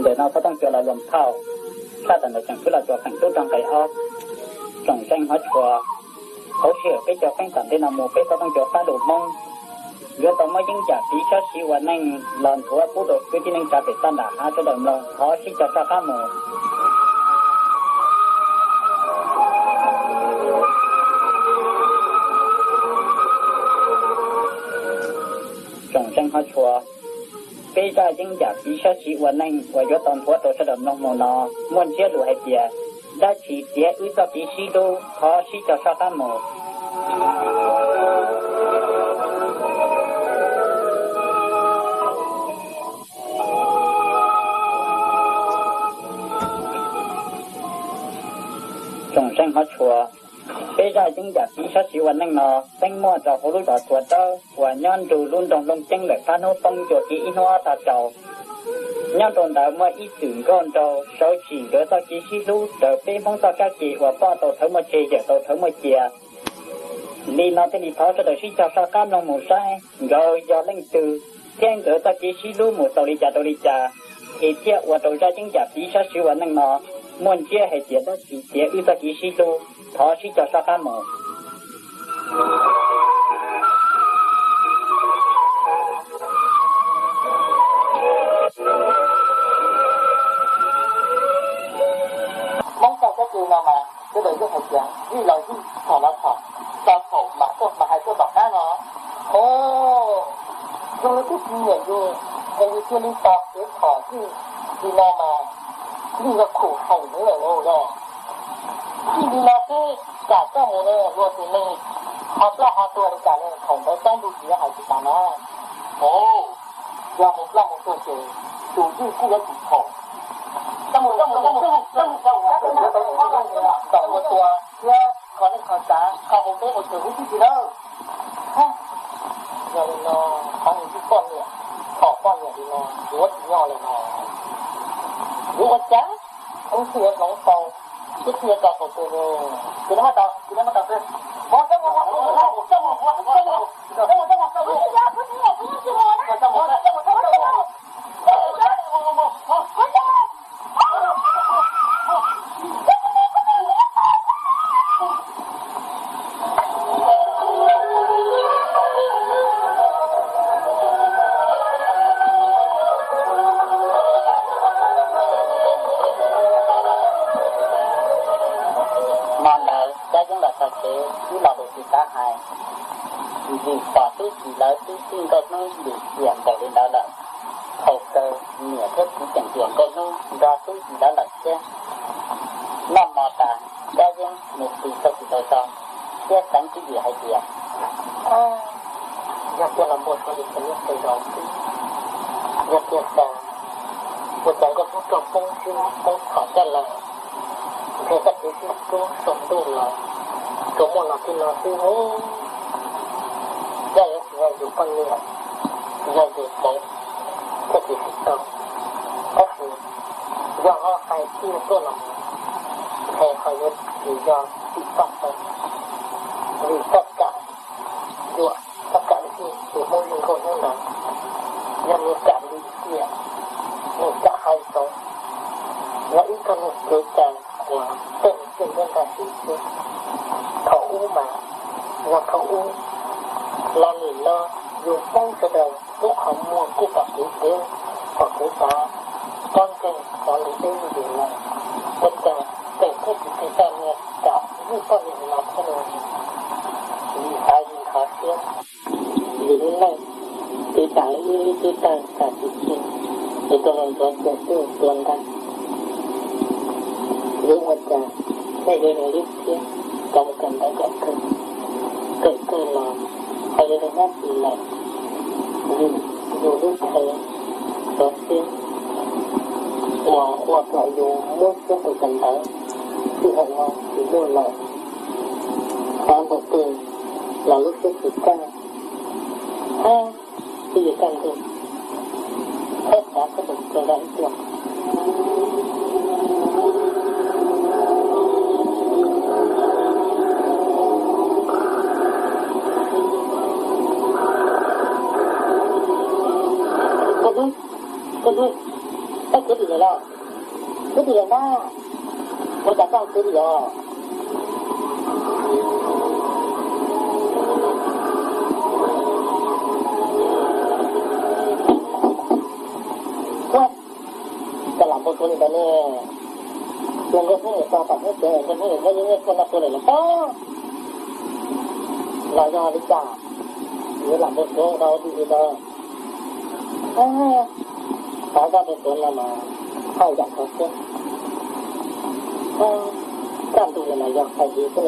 Ntawm no Pov Tooj Cuas los luam thauj, tshaj tawm ntawm tseem xub los cuas feem tub rau nqe ob. Tsoom zeej hov tshua, hauv sij hawm peb cov feeb tom ntej no mus peb Pov Tooj Cuas fab lus Hmoob yuav tau muab yeeb yam piv sab siv ua neej los nthuav pub rau kwv tij neej tsa pem toj nram hav sawv daws mloog, thov sib cog soj qab mus. Tsoom zeej hov tshua, peb zaj yeeb yam piv sab siv ua neej uas yuav tau nthuav rau sawv daws mloog mus no muaj ntsiab lus hais tias dab tsi txiav wb txoj kev sib hlub, thov sib cog soj qab mus. Tsoom zeej hov tshua, peb zaj yeeb yam piv sab siv ua neej no txeeb muaj rau hauv lub zos Tuam Dawb uas nyob nrug lub nroog Looj Ceeb lawm fab hnub poob ncua kev ib hnub ob tag tsaus. Nyob rau ntawd muaj ib txwm nkauj nraug sau tsim nkawd txoj kev sib hlub raws peb Hmoob txoj kab ke uas poj tau thawv muaj tseg yawm tau thawv muaj cia. Li no thiaj li thov sawv daws sib cog soj qab mloog mus saib nkawd yog leej twg thiab nkawd txoj kev sib hlub mus tau li cas rau li cas, es thiaj ua rau zaj yeeb yam piv sab siv ua neej no muaj ntsiab hais tias dab tsi txiav wb txoj kev sib hlub, thov sib cog soj qab mus. Hmoob txoj kab ke no mas sawv daws yeej hais tias zij los zij, txhaum los txhaum, txaus txhaum mam tuaj mam hais tuaj tom qab no. Os, zoo li twb tsis nyiam yus es yus cia li tos kev txhaum xwb. Li no mas zij yog khum heev heev lawm lauj yog. Txij li no xwb kam coj mus luag tus neeg ho ploj ho tuag li cas li, thaum ntawd txob ntuj tsis yuav hais tsis tas na. Os, yog mus ploj mus tuag ces tus zij kuj yuav tsum txhaum. Txoj mus txoj mus txoj mus txoj mus txoj mus txoj mus txoj mus txoj mus tuag thiab kho neej kho tsav kho mus peb mus txog huv tib si lawm. Yog li no, qhov nws tib poj niam txhaum poj niam li no yuav tsis nyob li no. Yuav ua cas? Wb twb yuav hloov tau, twb twb yuav tau tau tus, tus no mas tau, tus no mas tau. Hmo ntawd Dab Yeeb los txog tsev, ib lo lus tsis xav hais, vim pom tub txib lawv twb txij nkauj hnub lwm tiam npaum li ntawd lawm. Thaum kawg niam thiab txiv tseem cuam nkauj hnub nrog tub txib lawv lawm thiab. Noj hmo tas, Dab Yeeb mus pw txog tsis tau tso, thiab xeev tswv yim hais tias, yog tiag los npau suav li cas lub qe zos xwb, yog tiag xwb, ua cas nkauj hnub raug poob xwb poob txhom coj los, ntshe txoj kev sib hlub saum ntuj los tsuas muaj los tib no xwb. Zaj yuav tsis yog yus poj niam, tsis yog yus txawv thiaj tsis sib tau, tab sis yog ho hais tiag tuaj los ntshe ho yuav tsis yog txij txoj tau, vim txoj kam yuam, txoj kam ntxim tus Hmoob Zoo Nkauj Hnub ntawd, yog nws kam lim hiam, nws kam hais txog, yog ib txoj neeg kev cai uas tej nws tej ntiab ntag siv xwb. Thaum ub mas, yog thaum ub los nim no yus Hmoob sawv daws Peb qhov muag kuj pom kev pem, pom kev tod, pob nkeeg cov lus deb li lawm, ua cas tseem thiaj tsis txog niag kam lub poj niam no thiab li. Vim xav vim ntxhov siab, vim lub neej tib tam ib lub tib tawg tam tsis tsim, ces tuaj los ntxuav txiag tuaj tua ntag. Vim ua cas nej yuav zoo lub siab rau mus kawm ntawv kom kawg, kawm kawg los ho yuav zoo dab tsi lawm? Vim yus lub chaw xov xwb uas ua kom yus muab siab tus kawm ntawv sij hawm no tsis muaj lawm. Xav npaum twg los lub siab tsis kaj, hab twb yuav kaj ntug, txhob xav txhob tus txog zaj ib tuaj. Koj hnub, koj hnub, koj khwv tim lawm los? Khwv tim lawm ntag. Ua cas koj khwv tim lawm? Koj lam npau suav li ntawd ne. Los nkauj hnub niam tso tom hnub tsev, nkauj hnub niam nyob nyob nyob tuaj noj tuaj lawm los pob. Los yog li cas yuav lam npau suav rau li ntawd? Xav zaj npau suav no mas haj yam kho siab. Kaj ntug li mas yog hais li xwb,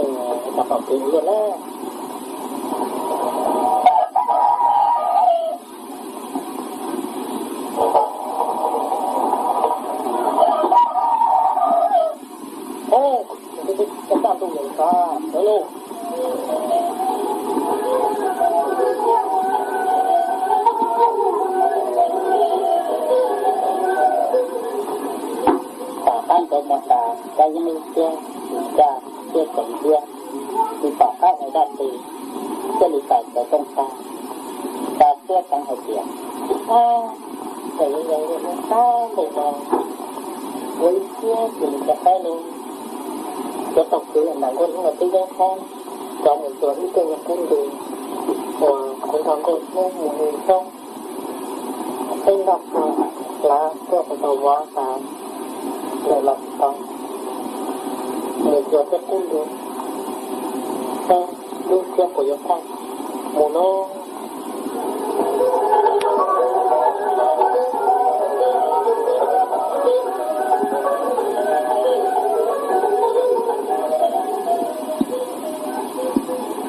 cas pom kev ua luaj na. Ov, kaj ntug li xav sawv lauj. Tom qab ntxuav mov tas, Kab Yeeb lub siab tsis kaj, siab txaus ntxiab, tsis pom qab ua zaj twg, thiaj li tawm plaws rooj tag, xa suab xeev hais tias, Ab, txawm yuav zoo li hnub qab npaum no, ua ib siab ces nws rov qab los, yuav tau khwv nram nkauj hnub no twb yeeb qab, rov mus tua ib tug niag qub ntu uas kuv nrog nkauj hnub mus hu xyoob, peb nrog tua hlav tuaj tau vov tas lawm los tsis tau, mus tua tej qub ntu, saib lub siab puas yuav tag, mus lauj.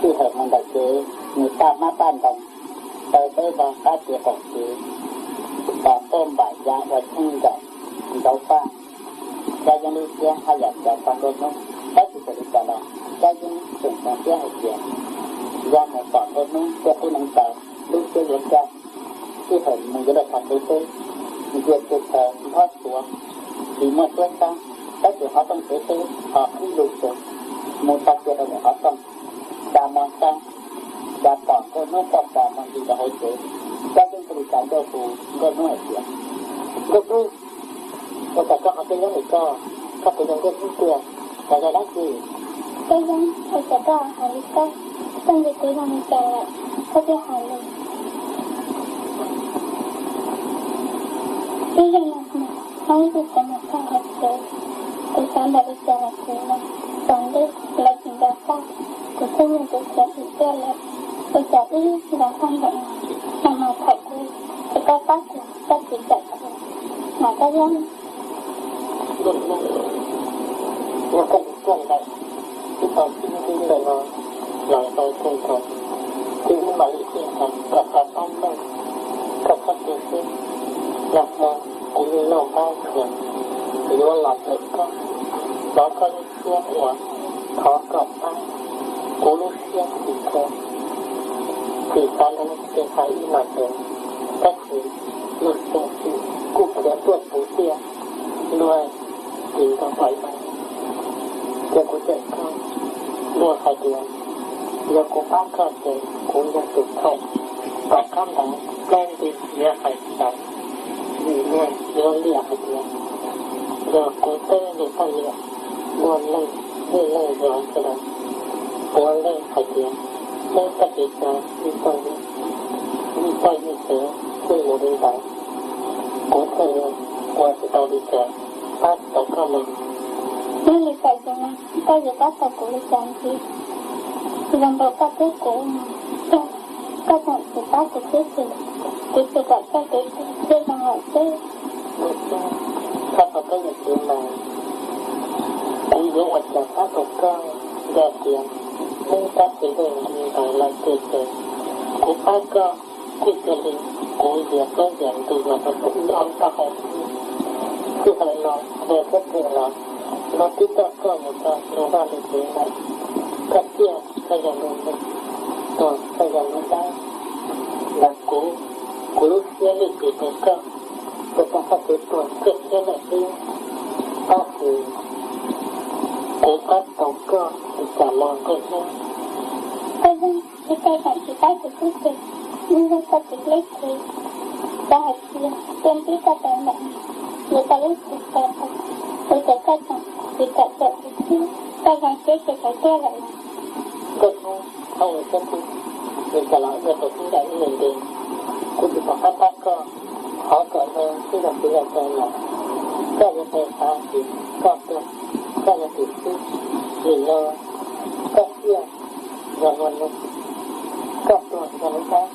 Sij hawm no ntawm kev nws paj hmab paj ntoo, taw teb vog qab txiv qaum txiv, pom npauj npam ya ua tsheej nraum ntawd paj, Kab Yeeb lub siab haj yam ncav txog nkauj hnub, tab sis txawm li cas los Kab Yeeb tseem xav siab hais tias, yog mus pom nkauj hnub thiab qub neev taws, lub siab yuav kaj, sij hawm mus yuav luag txog kev teb, ntsia tus taws nphob tuav, tsis muaj suab xab, tab sis qhov rooj kev teb ho qhib lug xwb, mus txog cia rau ntawm qhov rooj, tsa mov xab, cas pom nkauj hnub poj tas mog ntsis rau hauv tsev, Kab Yeeb thiaj li tsa ncauj hu nkauj hnub hais tias, Nkauj hnub, ua cas koj ho tuaj nyob ntawm koj, koj puas yog nkauj hnub tiag, los yog dab tsi? Nkauj hnub, ua cas koj hais li koj, koj ntsia kuv zoo li cas lawm, koj thiaj hais li. Ib zaug no mas, ib zaug kuv mus txog hauv tsev, kuv xav npaum li cas los kuv mus, tom ntej lawv tsis nco txaj, kuv thiaj mus kuv khiav tim tuaj lawm. Ua cas ib zaug tag npaum no, no mas thaum kuv, thaum koj pab kuv, koj tsis kam kuv, mas koj yeej Yog koj mus tuaj ntawm ib tog xib hwb ntawm no los tau kawg nkaus, kuv mam li qhia kom koj pab meej, koj txhob tu siab. Nag hmo kuv yeej noj qab khaws yuav los ntawm koj, thov koj lub siab uas thov koj pab, kuv lub siab tsis kheev, tsis xav nrog nej tus txiv hais ib los ntawd, tab sis luag xeeb txim kuj khiav tuaj puv tiaj, luag tsis nco pom ib los, ces kuv cem koj, luag hais tias yog kuv pab koj ces kuv yog tus khaum, tom qab ntawd plaub nti yuav hais tsis tau, vim luag yuav liam hais tias yog kuv teb lus poj niam, luag leej, leej leej zov sawv daws, puav leej hais tias peb txoj kev cai ib txoj, ib txoj yeej txwv, Thiaj mus li ntawd, kuv thiaj li ua tsis tau li cas, pab tau koj mus. Yog li cas ces koj yuav pab tau kuv li cas ntxiv? Zoo nkaus koj pub kuv, koj tseem tsis pab kuv xwb ces kuv tsis kam koj kev tuag thiaj zoo lawm xwb. Koj tau peb yam kev mas kuv yuav ua cas pab tau koj, yog tias neb pab tsis yeej li ntawd lawm tiag ces kuv pab koj kuj cia li, kuv yuav pab yam ntus los rau kuv ob pab hauv xwb. Sij hawm no nws thiab phem los no twb coj koj mus rau nws vaj nws tsev lawm. Koj ciaj koj yog nws neeg, tuag koj yog nws dab. Ntawm kuv, kuv lub siab lwj tus rau koj, ua rau koj kev tuag kawg siab lawm xwb. Tab sis kuv pab tau koj li cas los koj xwb. Koj yeej ib txoj keem tsis pab kuv xwb ces, yeej yog koj tus dab tsi. Koj hais tias cia ntsib koj tau ntawm no, yuav tau ib tug tau tau, ua cas koj tseem tsis kam txawm kuv xwb, koj zoo siab ces tau tiag lawm los? Koj hnub thaub ua siab tub, nws cas los ua rau kuv ncaim ib nus nti. Kuv tsis pom qab pab koj, qhov kom zoo twb yog kuv yog koj los, koj yuav tau xav tias koj tuag koj yog tus xwb, nim no koj ciaj yog luag neeg, koj tuag yog luag dab,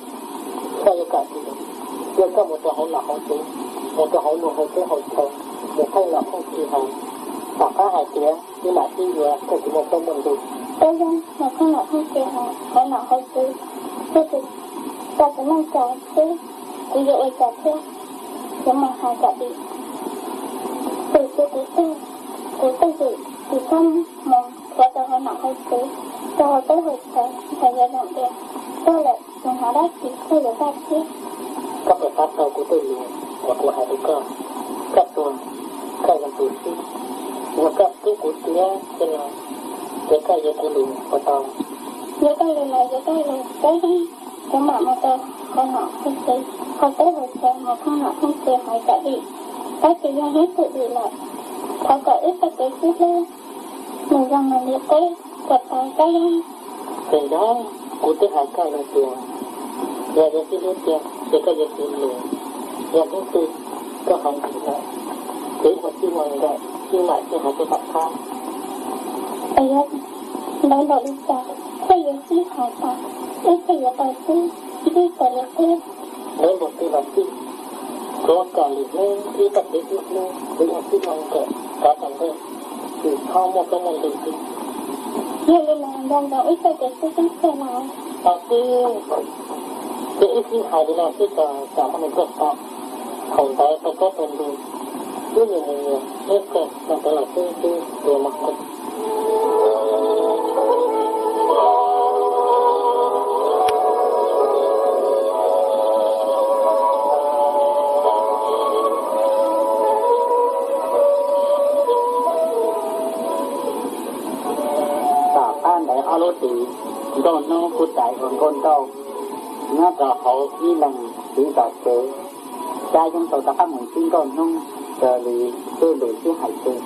koj yuav kam li cas? Cia koj mus rau hauv nom hauv tswv, mus rau hauv luag hauv teb hauv chaw, mus pheej nom pheej tswv hauv, tom qab hais tias wb mam sib yuav koj tsis muaj plaub muaj ntug. Koj yeej mus pheej nom pheej tswv hauv, hauv nom hauv tswv, koj tsis, koj tsis meej cas xwb, kuv yuav ua cas thiaj yuav mus hais kom dim. Tus xwb kuv tuag, kuv tuag dim, kuv tuag mus thuav rau hauv nom hauv tswv, rau hauv teb hauv chaw, ntshe yuav zoo tias tuag lawm tsis hnov dab tsi kuj yuav kaj siab. Koj puas pab tau kuv tej lus uas kuv hais rau koj? Koj tuag koj yog tus xwb, yog koj hlub kuv tiag tiag los, ces koj yuav kuv lus puas tau? Yuav koj lus los yuav koj lus, koj yeej, kuv mam mus rau hauv nom hauv tswv, hauv teb hauv chaw, mus pheej nom pheej tswv hais kom dim. Tab sis yog hnub twg dim lawm, thov kom wb txoj kev sib hlub nws zoo nkaus li teb puas tau koj yeej? Tseem nco kuv twb hais koj lawm tias, yog yuav sib hlub tiag ces koj yuav kuv lus. Yog hnub twg koj hais dim lawm, ces wb ua txij ua nkawm, wb mam sib hais tej tom qab. Ntawd npaum li cas thiaj yuav sib hais tau, wb thiaj yuav tau sib ntsib tau li qub? Ntawd npaum twg los xij, tsuav kom lwm hnub wb txoj kev sib hlub, wb ua txij ua nkawm rov tom ntej, tsis txhob muaj plaub muaj ntug xwb. Yog li los nco ntsoov wb txoj kev sib hlub tiag los. Tau xwb, ces wb sib hais li no xwb tso, tsam muaj neeg tuaj txog. Thaum ntawd tau plaub tau ntug, wb nyias nyias nyias nyob kawg, txog ntawd los xwb, wb tuav mov kawg. Tom qab ntawd ob lub tw, Nkauj Hnub kuj txais ua Nkauj Nrauj nyob rau hauv ib leeg txiv zos tsev. Kab Yeeb tau rov qab mus ntsib Nkauj Hnub raws li tej lus sib hais xwb.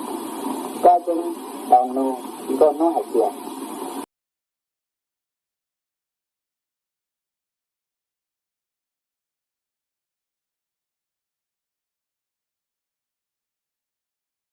Kab Yeeb tau nug Nkauj Hnub hais tias,